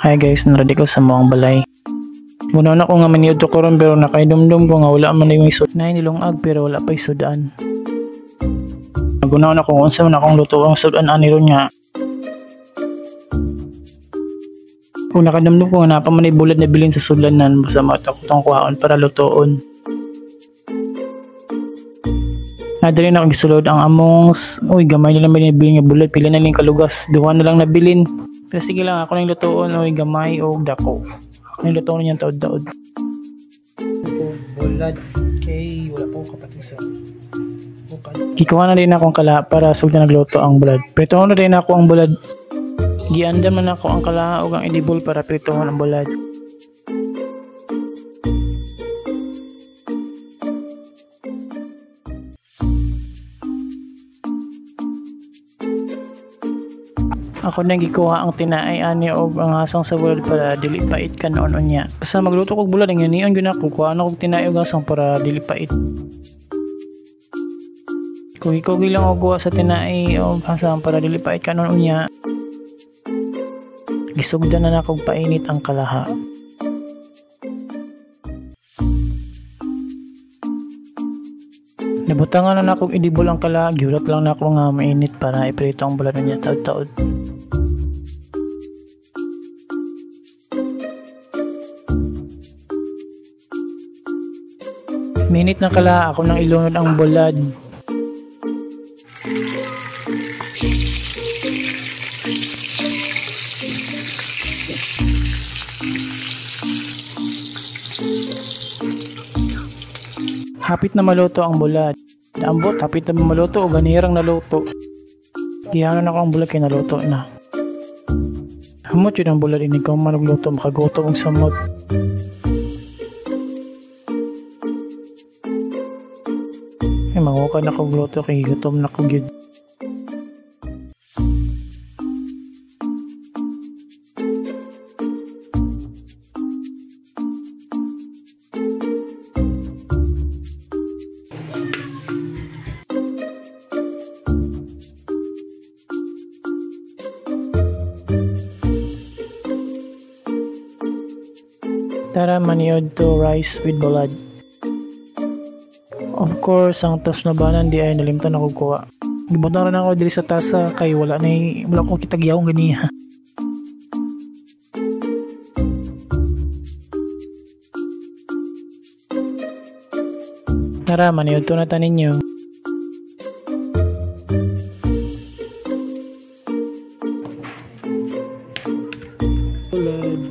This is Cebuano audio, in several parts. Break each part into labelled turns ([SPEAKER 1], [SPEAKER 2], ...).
[SPEAKER 1] Hi guys, naready ko sa among balay. Muna na ko nga maniud ko karon pero nakaidumdum ko nga wala man yung isud. Nay nilungag pero wala pa isudan. Nagunaw na ko unsa man akong luto ang sudan ani ron nga. Kung nakadumdum ko nga naa pa man ay bulad na bilin sa sudlanan, basta mata ko tong kuhaon para lutoon. Nadali na akong gisulod ang among, uy, gamay na lang may nabilin nga bulad, pila na lang kalugas, duha na lang nabilin. Pero sige lang, ako nang lutoon, uy, gamay o dako. Ako nang lutoon niyang taod-taod.
[SPEAKER 2] Bulad, kay wala po kapatid sa bukad.
[SPEAKER 1] Kikuha na din akong kala para sugdan nagluto ang bulad. Pritohon na din ako ang bulad. Giandam na ako ang kalaha ug ang edibol para pritohon ang bulad. Ako nang gikuha ang tinaay ani og ang hasang sa bulad para dili pait kanon unya. Basta magluto kog bulad ang ganion gyud ako, kuha na kog tinaay og hasang para dili pait. Kugi-kugi lang og kuha sa tinaay og hasang para dili pait kanon unya. Gisugdan na nakog painit ang kalaha. Nabutangan na nakog edibol ang kalaha, gihulat lang nako nga mainit para iprito ang bulad niya taod-taod. Minit na kalaha, ako nang ilunod ang bulad. Hapit na maluto ang bulad. Ambot, hapit na maluto o ganirang naluto. Gihanon ako ang bulad kay naluto na. Hamot yun ang bulad, ini ko manugluto, makagutom og samot. Ay, manguka na kog luto kay gutom na ko gyud. Tara, maniod to rice with bulad. Of course, ang tosnobanan di ay nalimtan ako kuha. Gibutang rin ako diri sa tasa kay wala na, wala ko kitagyaw ganiha. Tara, maniod to na ta ninyo.
[SPEAKER 2] Bulad.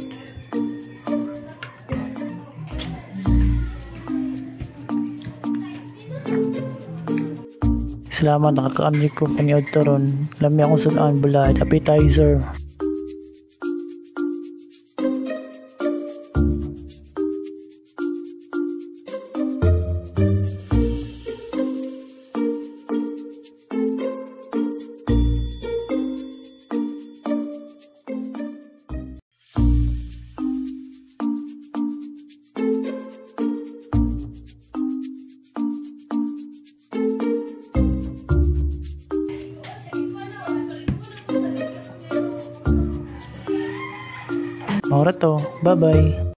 [SPEAKER 1] Salamat, nakakaamli ko paniod to ron. Lami akong sudan bulad, appetizer. Maura to. Bye-bye.